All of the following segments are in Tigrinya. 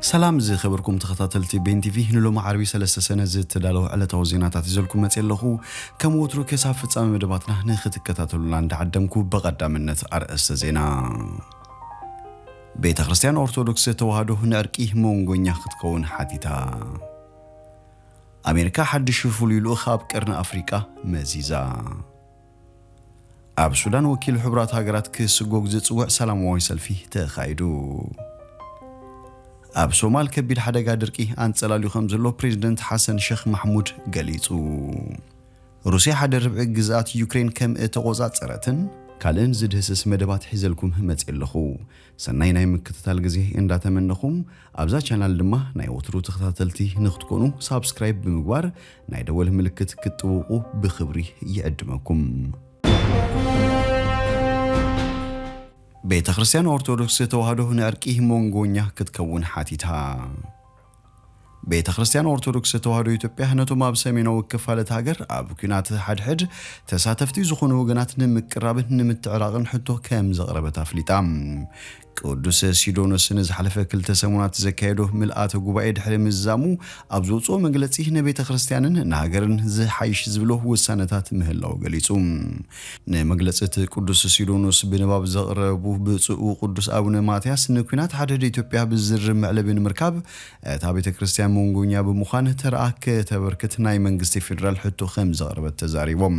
ሰላም ዝኸበርኩም ተኸታተልቲ ቤን ቲቪ፣ ንሎሚ ዓርቢ ሰለስተ ሰነ ዝተዳለወ ዕለታዊ ዜናታት ይዘልኩም መጽእ ኣለኹ። ከም ወትሩ ክሳብ ፍጻመ መደባትና ንኽትከታተሉና እንዳዓደምኩ ብቐዳምነት ኣርእስተ ዜና። ቤተ ክርስቲያን ኦርቶዶክስ ተዋህዶ ንዕርቂ መንጎኛ ክትከውን ሓቲታ። ኣሜሪካ ሓድሽ ፍሉይ ልኡኽ ኣብ ቀርኒ ኣፍሪቃ መዚዛ። ኣብ ሱዳን ወኪል ሕቡራት ሃገራት ክስጎግ ዝጽውዕ ሰላማዊ ሰልፊ ተኻይዱ። ኣብ ሶማል ከቢድ ሓደጋ ድርቂ ኣንጸላልዩ ከም ዘሎ ፕሬዝደንት ሓሰን ሸኽ ማሕሙድ ገሊጹ። ሩስያ ሓደ ርብዒ ግዝኣት ዩክሬን ከም እተቖጻጸረትን ካልእን ዝድህስስ መደባት ሒዘልኩም መጽእ ኣለኹ። ሰናይ ናይ ምክትታል ግዜ እንዳተመነኹም፣ ኣብዛ ቻናል ድማ ናይ ወትሩ ተኸታተልቲ ንክትኮኑ ሳብስክራይብ ብምግባር ናይ ደወል ምልክት ክትጥውቑ ብኽብሪ ይዕድመኩም። ቤተ ክርስቲያን ኦርቶዶክስ ተዋህዶ ንዕርቂ መንጎኛ ክትከውን ሓቲታ። ቤተ ክርስቲያን ኦርቶዶክስ ተዋህዶ ኢትዮጵያ ነቶም ኣብ ሰሜናዊ ክፋል እታ ሃገር ኣብ ኲናት ሓድሕድ ተሳተፍቲ ዝኾኑ ወገናት ንምቅራብን ንምትዕራቕን ሕቶ ከም ዘቕረበት ኣፍሊጣ። ቅዱስ ሲዶኖስ ንዝሓለፈ ክልተ ሰሙናት ዘካየዶ ምልኣተ ጉባኤ ድሕሪ ምዝዛሙ ኣብ ዘውፅኦ መግለፂ ንቤተ ክርስቲያንን ንሃገርን ዝሓይሽ ዝብሎ ውሳነታት ምህላው ገሊጹ። ንመግለጺ እቲ ቅዱስ ሲዶኖስ ብንባብ ዘቕረቡ ብፁዕ ቅዱስ ኣቡነ ማትያስ ንኲናት ሓድሕድ ኢትዮጵያ ብዝርብ መዕለቢ ንምርካብ እታ ቤተ ክርስቲያን መንጎኛ ብምዃን ተረኣ ከተበርክት ናይ መንግስቲ ፌዴራል ሕቶ ከም ዘቕረበት ተዛሪቦም።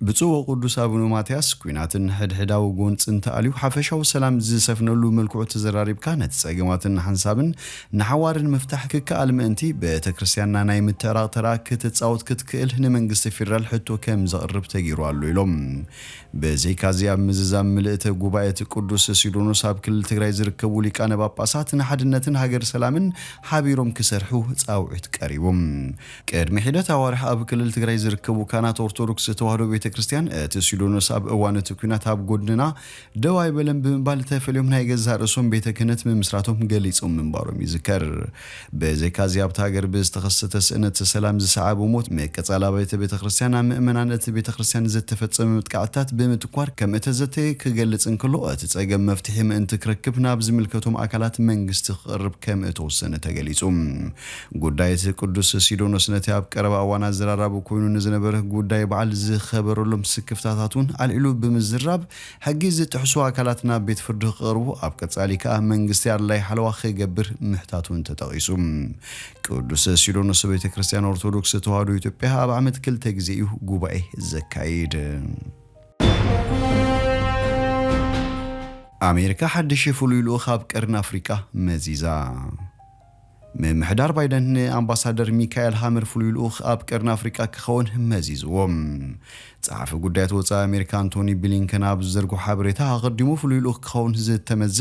ብፁዕ ወቅዱስ ኣቡነ ማትያስ ኲናትን ሕድሕዳዊ ጎንጽን ተኣልዩ ሓፈሻዊ ሰላም ዝሰፍነሉ መልክዑ ተዘራሪብካ ነቲ ጸገማትን ሓንሳብን ንሓዋርን ምፍታሕ ክከኣል ምእንቲ ቤተ ክርስቲያንና ናይ ምትዕራቕ ተራ ክትጻወት ክትክእል ንመንግስቲ ፌዴራል ሕቶ ከም ዘቕርብ ተገይሩ ኣሎ ኢሎም። ብዘይካዚ ኣብ ምዝዛም ምልእተ ጉባኤ እቲ ቅዱስ ሲኖዶስ ኣብ ክልል ትግራይ ዝርከቡ ሊቃነ ጳጳሳት ንሓድነትን ሃገር ሰላምን ሓቢሮም ክሰርሑ ጻውዒት ቀሪቡ። ቅድሚ ሒደት ኣዋርሕ ኣብ ክልል ትግራይ ዝርከቡ ካህናት ኦርቶዶክስ ተዋህዶ ቤተ ክርስቲያን እቲ ሲኖዶስ ኣብ እዋን እቲ ኲናት ኣብ ጎድንና ደው ኣይበለን ብምባል ተፈልዮም ናይ ገዛእ ርእሶም ቤተ ክህነት ምምስራቶም ገሊጾም ምንባሮም ይዝከር። ብዘይካዚ ኣብታ ሃገር ብዝተኸሰተ ስእነት ሰላም ዝሰዓቡ ሞት፣ ምቅጻል ኣብያተ ቤተ ክርስቲያን፣ ኣብ ምእመናን እቲ ቤተ ክርስቲያን ዝተፈጸመ መጥቃዕትታት ብምትኳር ከም እተዘተየ ክገልጽ እንከሎ፣ እቲ ጸገም መፍትሒ ምእንቲ ክረክብ ናብ ዝምልከቶም ኣካላት መንግስቲ ክቐርብ ከም እተወሰነ ተገሊጹ። ጉዳይ እቲ ቅዱስ ሲኖዶስ ነቲ ኣብ ቀረባ እዋን ኣዘራራቢ ኮይኑ ንዝነበረ ጉዳይ በዓል ዝኸበረሎም ስክፍታታት እውን ኣልዒሉ ብምዝራብ፣ ሕጊ ዝጥሕሱ ኣካላት ናብ ቤት ፍርዲ ክቐርቡ፣ ኣብ ቀጻሊ ከኣ መንግስቲ ኣድላይ ሓለዋ ክገብር ምሕታቱ እውን ተጠቒሱ። ቅዱስ ሲኖዶስ ቤተ ክርስቲያን ኦርቶዶክስ ተዋህዶ ኢትዮጵያ ኣብ ዓመት ክልተ ግዜ እዩ ጉባኤ ዘካይድ። ኣሜሪካ ሓድሽ ፍሉይ ልኡኽ ኣብ ቀርኒ ኣፍሪቃ መዚዛ። ምምሕዳር ባይደን ንኣምባሳደር ሚካኤል ሃመር ፍሉይ ልኡኽ ኣብ ቀርኒ ኣፍሪቃ ክኸውን መዚዝዎ። ጸሓፊ ጉዳያት ወጻኢ ኣሜሪካ ኣንቶኒ ብሊንከን ኣብ ዝዘርግሖ ሓበሬታ፣ ኣቐዲሙ ፍሉይ ልኡኽ ክኸውን ዝተመዘ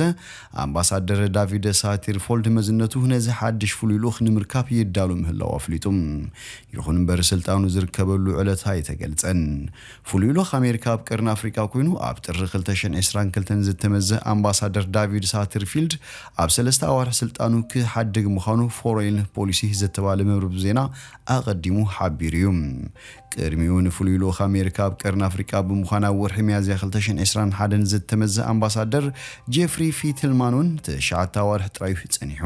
ኣምባሳደር ዳቪድ ሳቲርፎልድ መዝነቱ ነዚ ሓድሽ ፍሉይ ልኡኽ ንምርካብ ይዳሎ ምህላው ኣፍሊጡ። ይኹን እምበር፣ ስልጣኑ ዝርከበሉ ዕለት ኣይተገልጸን። ፍሉይ ልኡኽ ኣሜሪካ ኣብ ቀርኒ ኣፍሪቃ ኮይኑ፣ ኣብ ጥሪ ክልተ ሽሕን ዕስራን ክልተን ዝተመዘ ኣምባሳደር ዳቪድ ሳተርፊልድ፣ ኣብ ሰለስተ ኣዋርሕ ስልጣኑ ክሓድግ ምዃኑ ፎሬን ፖሊሲ ዝተባለ መርበብ ዜና ኣቐዲሙ ሓቢሩ እዩ። ቅድሚኡ ንፍሉይ ልኡኽ ኣሜሪካ ኣብ ቀርኒ ኣፍሪቃ ብምዃን ኣብ ወርሒ ሚያዝያ ክልተ ሽሕን ዕስራን ሓደን ዝተመዘ ኣምባሳደር ጄፍሪ ፊትልማን እውን ትሽዓተ ኣዋርሕ ጥራይ እዩ ጸኒሑ።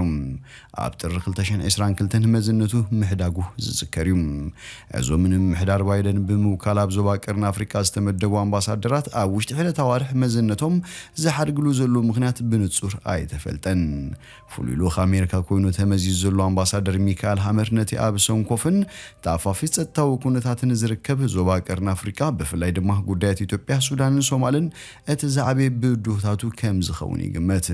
ኣብ ጥሪ ክልተ ሽሕን ዕስራን ክልተን መዝነቱ ምሕዳጉ ዝዝከር እዩ። እዞም ንምምሕዳር ባይደን ብምውካል ኣብ ዞባ ቀርኒ ኣፍሪቃ ዝተመደቡ ኣምባሳደራት ኣብ ውሽጢ ሒደት ኣዋርሕ መዝነቶም ዝሓድግሉ ዘለዉ ምኽንያት ብንጹር ኣይተፈልጠን። ፍሉይ ልኡኽ ኣሜሪካ ኮይኑ ተመዚዙ ዘሎ ኣምባሳደር ሚካኤል ሃመር ነቲ ኣብ ሰንኮፍን ተኣፋፊ ጸጥታዊ ኩነታትን ዝርከብ ዞባ ቀርኒ ኣፍሪቃ፣ ብፍላይ ድማ ጉዳያት ኢትዮጵያ፣ ሱዳንን ሶማልን እቲ ዝዓበየ ብድሆታቱ ከም ዝኸውን ይግመት።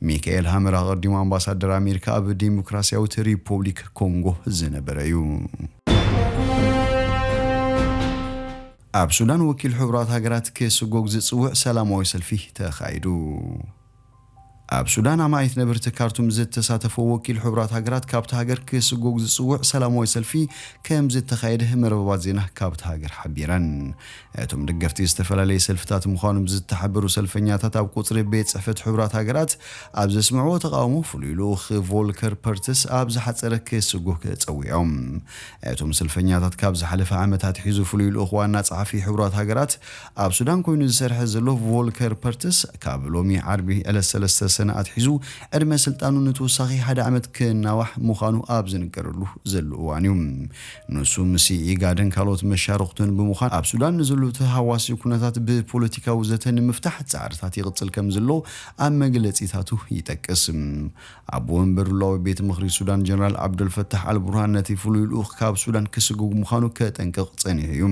ሚካኤል ሃመር ኣቐዲሙ ኣምባሳደር ኣሜሪካ ኣብ ዲሞክራሲያዊት ሪፖብሊክ ኮንጎ ዝነበረ እዩ። ኣብ ሱዳን ወኪል ሕቡራት ሃገራት ክስጎግ ዝጽውዕ ሰላማዊ ሰልፊ ተኻይዱ። ኣብ ሱዳን ኣማኢት ነበርቲ ካርቱም ዝተሳተፈ ወኪል ሕቡራት ሃገራት ካብቲ ሃገር ክስጎግ ዝጽውዕ ሰላማዊ ሰልፊ ከም ዝተኻየደ መርበባት ዜና ካብቲ ሃገር ሓቢረን። እቶም ደገፍቲ ዝተፈላለየ ሰልፍታት ምዃኖም ዝተሓበሩ ሰልፈኛታት ኣብ ቁጽሪ ቤት ጽሕፈት ሕቡራት ሃገራት ኣብ ዘስምዕዎ ተቓውሞ ፍሉይ ልኡኽ ቮልከር ፐርትስ ኣብ ዝሓጸረ ክስጎግ ጸዊዖም። እቶም ሰልፈኛታት ካብ ዝሓለፈ ዓመት ኣትሒዙ ፍሉይ ልኡኽ ዋና ጸሓፊ ሕቡራት ሃገራት ኣብ ሱዳን ኮይኑ ዝሰርሐ ዘሎ ቮልከር ፐርትስ ካብ ሎሚ ዓርቢ ዕለት ሰለስተ ሰነ ኣትሒዙ ዕድመ ስልጣኑ ንተወሳኺ ሓደ ዓመት ክናዋሕ ምዃኑ ኣብ ዝንገረሉ ዘሎ እዋን እዩ። ንሱ ምስ ኢጋድን ካልኦት መሻርኽቱን ብምዃን ኣብ ሱዳን ንዘሎ ተሃዋሲ ኩነታት ብፖለቲካዊ ዘተ ንምፍታሕ ጻዕርታት ይቕጽል ከም ዘሎ ኣብ መግለጺታቱ ይጠቅስ። ኣቦ ወንበር ሉላዊ ቤት ምኽሪ ሱዳን ጀነራል ዓብደልፈታሕ ኣልቡርሃን ነቲ ፍሉይ ልኡኽ ካብ ሱዳን ክስጉግ ምዃኑ ከጠንቅቕ ጸኒሑ እዩ።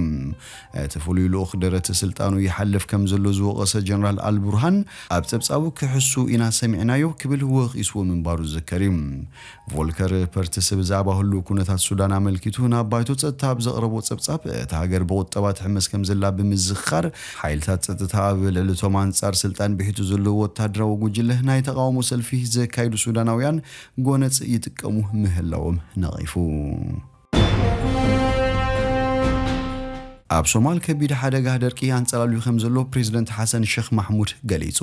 እቲ ፍሉይ ልኡኽ ደረት ስልጣኑ ይሓልፍ ከም ዘሎ ዝወቐሰ ጀነራል ኣልቡርሃን ኣብ ጸብጻቡ ክሕሱ ኢና ሰሚዕናዮ ክብል ወቒስዎ ምንባሩ ዝዝከር እዩ። ቮልከር ፐርትስ ብዛዕባ ህሉው ኩነታት ሱዳን ኣመልኪቱ ናብ ባይቶ ጸጥታ ኣብ ዘቕረቦ ጸብጻብ እታ ሃገር ብቑጠባ ትሕመስ ከም ዘላ ብምዝኽኻር ሓይልታት ጸጥታ ኣብ ልዕሊ እቶም ኣንጻር ስልጣን ብሒቱ ዘለዉ ወታደራዊ ጉጅለ ናይ ተቓውሞ ሰልፊ ዘካይዱ ሱዳናውያን ጎነጽ ይጥቀሙ ምህላዎም ነቒፉ። ኣብ ሶማል ከቢድ ሓደጋ ደርቂ ኣንጸላልዩ ከም ዘሎ ፕሬዝደንት ሓሰን ሸኽ ማሕሙድ ገሊጹ።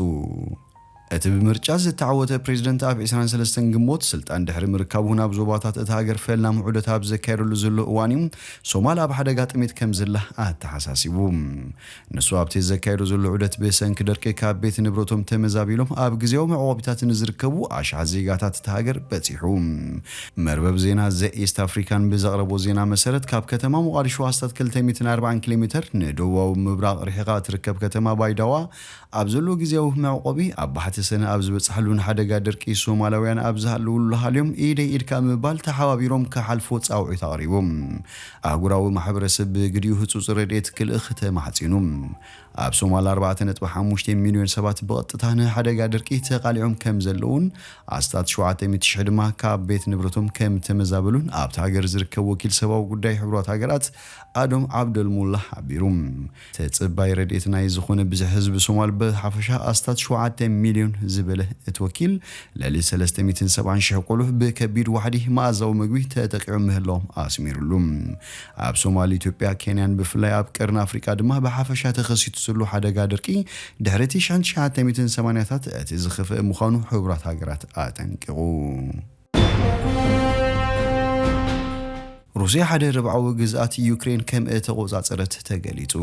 እቲ ብምርጫ ዝተዓወተ ፕሬዝደንት ኣብ ዕስራን ሰለስተን ግንቦት ስልጣን ድሕሪ ምርካቡ ናብ ዞባታት እታ ሃገር ፈላሚ ዑደት ኣብ ዘካየደሉ ዘሎ እዋን እዩ ሶማል ኣብ ሓደጋ ጥሜት ከም ዘላ ኣተሓሳሲቡ። ንሱ ኣብቲ ዘካየዶ ዘሎ ዑደት ብሰንኪ ደርቂ ካብ ቤት ንብረቶም ተመዛቢሎም ኣብ ግዜያዊ መዕቆቢታት ንዝርከቡ ኣሽሓት ዜጋታት እታ ሃገር በጺሑ። መርበብ ዜና ዘ ኢስት ኣፍሪካን ብዘቕረቦ ዜና መሰረት ካብ ከተማ ሞቓዲሾ ኣስታት ክልተ ሚእትን ኣርባዓን ኪሎ ሜተር ንደቡባዊ ምብራቕ ርሒቓ ትርከብ ከተማ ባይዳዋ ኣብ ዘሎ ግዜያዊ መዕቆቢ ኣብ ባሕቲ ሰነ ኣብ ዝበጽሓሉ ንሓደጋ ደርቂ ሶማላውያን ኣብ ዝሃለውሉ ሃልዮም ኢደይ ኢድካ ምባል ተሓባቢሮም ክሓልፎ ጻውዒት ኣቕሪቡ። ኣህጉራዊ ማሕበረሰብ ብግዲኡ ህጹጽ ረድኤት ክልእኽ ተማሕጺኑ። ኣብ ሶማል ኣርባዕተ ነጥቢ ሓሙሽተ ሚልዮን ሰባት ብቐጥታ ንሓደጋ ደርቂ ተቓሊዖም ከም ዘለውን ኣስታት ሸውዓተ ሚእቲ ሽሕ ድማ ካብ ቤት ንብረቶም ከም ተመዛበሉን ኣብቲ ሃገር ዝርከብ ወኪል ሰብኣዊ ጉዳይ ሕቡራት ሃገራት ኣዶም ዓብደልሙላ ሓቢሩ። ተጸባይ ረድኤት ናይ ዝኾነ ብዝሒ ህዝቢ ሶማል ብሓፈሻ ኣስታት ሸውዓተ ሚልዮን ዝበለ እቲ ወኪል ልዕሊ ሰለስተ ሚእትን ሰብዓን ሽሕ ቆልዑ ብከቢድ ዋሕዲ መኣዛዊ መግቢ ተጠቂዖም ምህላዎም ኣስሚሩሉ። ኣብ ሶማል፣ ኢትዮጵያ፣ ኬንያን ብፍላይ ኣብ ቀርኒ ኣፍሪቃ ድማ ብሓፈሻ ተኸሲቱ ዘሎ ሓደጋ ደርቂ ድሕሪ እቲ ሽሕን ትሽዓተ ሚእትን ሰማንያታት እቲ ዝኸፍአ ምዃኑ ሕቡራት ሃገራት ኣጠንቂቑ። ሩስያ ሓደ ርብዓዊ ግዝኣት ዩክሬን ከም እተቖጻጸረት ተገሊጹ።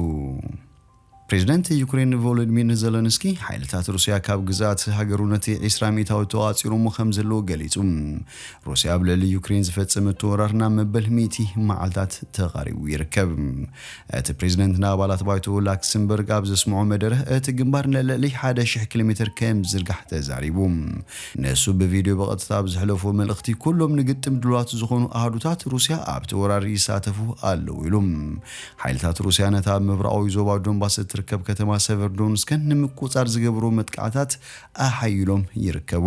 ፕሬዝደንት ዩክሬን ቮሎዲሚር ዘለንስኪ ሓይልታት ሩስያ ካብ ግዝኣት ሃገሩ ነቲ ዕስራ ሚእታዊ ተቋጺሮሞ ከም ዘለዎ ገሊጹ። ሩስያ ኣብ ልዕሊ ዩክሬን ዝፈጸመቶ ወራር ናብ መበል ሚእቲ መዓልታት ተቓሪቡ ይርከብ። እቲ ፕሬዝደንት ንኣባላት ባይቶ ላክሰምበርግ ኣብ ዘስምዖ መደረ እቲ ግንባር ንልዕሊ ሓደ ሽሕ ኪሎ ሜተር ከም ዝርጋሕ ተዛሪቡ። ንሱ ብቪድዮ ብቐጥታ ኣብ ዘሕለፎ መልእኽቲ ኩሎም ንግጥም ድሉዋት ዝኾኑ ኣሃዱታት ሩስያ ኣብቲ ወራር ይሳተፉ ኣለዉ ኢሉ። ሓይልታት ሩስያ ነታ ኣብ ምብራቓዊ ዞባ ዶንባስ እትርከብ ከተማ ሰቨርዶንስከን ንምቁጻር ዝገብሩ መጥቃዕታት ኣሓይሎም ይርከቡ።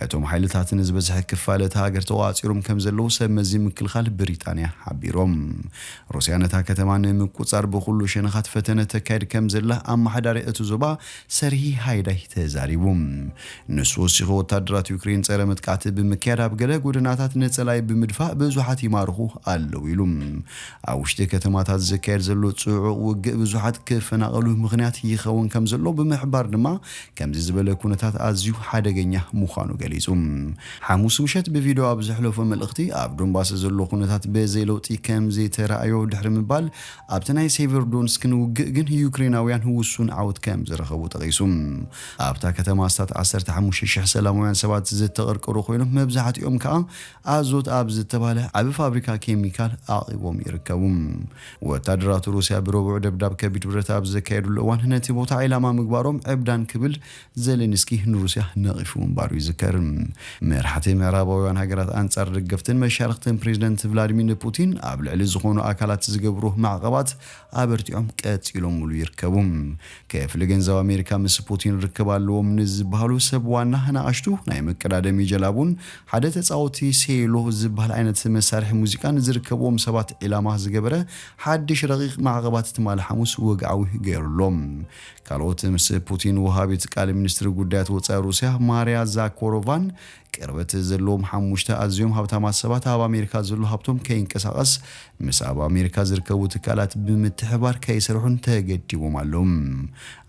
እቶም ሓይልታት ንዝበዝሐ ክፋል እታ ሃገር ተቋጺሮም ከም ዘለዉ ሰብ መዚ ምክልኻል ብሪጣንያ ሓቢሮም። ሩስያ ነታ ከተማ ንምቁጻር ብኹሉ ሸነኻት ፈተነ ተካይድ ከም ዘላ ኣመሓዳሪ እቲ ዞባ ሰርሂ ሃይዳይ ተዛሪቡ። ንሱ ወሲኹ ወታደራት ዩክሬን ጸረ መጥቃዕቲ ብምክያድ ኣብ ገለ ጎደናታት ንጸላይ ብምድፋእ ብዙሓት ይማርኹ ኣለዉ ኢሉ። ኣብ ውሽጢ ከተማታት ዝካየድ ዘሎ ጽዑቕ ውግእ ብዙሓት ክፈናቐሉ ምኽንያት ይኸውን ከም ዘሎ ብምሕባር ድማ ከምዚ ዝበለ ኩነታት ኣዝዩ ሓደገኛ ምዃኑ ገሊጹ። ሓሙስ ምሸት ብቪድዮ ኣብ ዘሕለፎ መልእኽቲ ኣብ ዶንባስ ዘሎ ኩነታት ብዘይ ለውጢ ከም ዘይተራእዮ ድሕሪ ምባል ኣብቲ ናይ ሴቨርዶንስክን ውግእ ግን ዩክሬናውያን ውሱን ዓወት ከም ዝረኸቡ ጠቒሱ። ኣብታ ከተማ ኣስታት ዓሰርተ ሓሙሽተ ሽሕ ሰላማውያን ሰባት ዝተቐርቀሩ ኮይኖም መብዛሕትኦም ከኣ ኣዞት ኣብ ዝተባህለ ዓቢ ፋብሪካ ኬሚካል ኣቒቦም ይርከቡ። ወታደራት ሩስያ ብረቡዕ ደብዳብ ከቢድ ብረት ኣብ ዘካየዱሉ እዋን ነቲ ቦታ ዒላማ ምግባሮም ዕብዳን ክብል ዜሌንስኪ ንሩስያ ነቒፉ ምንባሩ ይዝከር። መራሕቲ ምዕራባውያን ሃገራት ኣንጻር ደገፍትን መሻርኽትን ፕሬዝደንት ቭላዲሚር ፑቲን ኣብ ልዕሊ ዝኾኑ ኣካላት ዝገብሩ ማዕቐባት ኣበርቲዖም ቀጺሎምሉ ይርከቡ። ክፍሊ ገንዘብ ኣሜሪካ ምስ ፑቲን ርክብ ኣለዎም ንዝበሃሉ ሰብ ዋና ንኣሽቱ ናይ መቀዳደሚ ጀላቡን ሓደ ተጻወቲ ሴሎ ዝበሃል ዓይነት መሳርሒ ሙዚቃን ዝርከብዎም ሰባት ዒላማ ዝገበረ ሓድሽ ረቂቕ ማዕቐባት ትማሊ ሓሙስ ወግዓዊ ገይሩሎም። ካልኦት ምስ ፑቲን ወሃቢት ቃል ሚኒስትሪ ጉዳያት ወጻኢ ሩስያ ማርያ ዛኮሮቫን ቅርበት ዘለዎም ሓሙሽተ ኣዝዮም ሃብታማት ሰባት ኣብ ኣሜሪካ ዘሎ ሃብቶም ከይንቀሳቐስ ምስ ኣብ ኣሜሪካ ዝርከቡ ትካላት ብምትሕባር ከይሰርሑን ተገዲቦም ኣለዉ።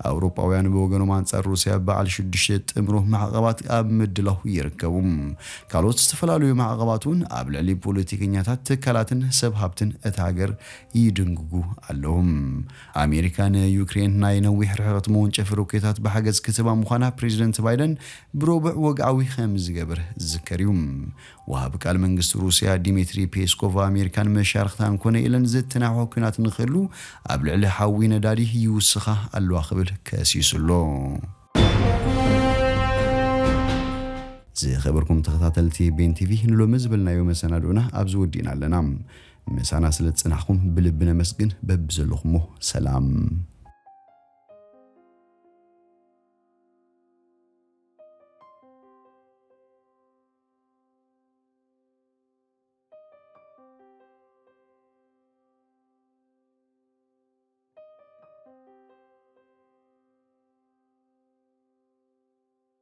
ኣውሮጳውያን ብወገኖም ኣንጻር ሩስያ በዓል ሽዱሽተ ጥምሮ ማዕቐባት ኣብ ምድላው ይርከቡ። ካልኦት ዝተፈላለዩ ማዕቐባት እውን ኣብ ልዕሊ ፖለቲከኛታት፣ ትካላትን ሰብ ሃብትን እታ ሃገር ይድንግጉ ኣለዉ። ኣሜሪካ ንዩክሬን ናይ ነዊሕ ርሕቀት መወንጨፊ ሮኬታት ብሓገዝ ክትባ ምዃና ፕሬዚደንት ባይደን ብረቡዕ ወግዓዊ ከም ዝገብር ዝዝከር እዩ። ወሃቢ ቃል መንግስቲ ሩስያ ዲሚትሪ ፔስኮቭ ኣሜሪካን መሻርክታን ኮነ ኢለን ዝተናውሐ ኲናት ንክህሉ ኣብ ልዕሊ ሓዊ ነዳዲ ይውስኻ ኣለዋ ክብል ከሲሱ ኣሎ። ዝኸበርኩም ተኸታተልቲ ቤን ቲቪ፣ ንሎሚ ዝበልናዮ መሰናድኦና ኣብዚ ወዲእና ኣለና። ምሳና ስለ ዝጸናሕኩም ብልቢ ነመስግን። በብዘለኹሞ ሰላም።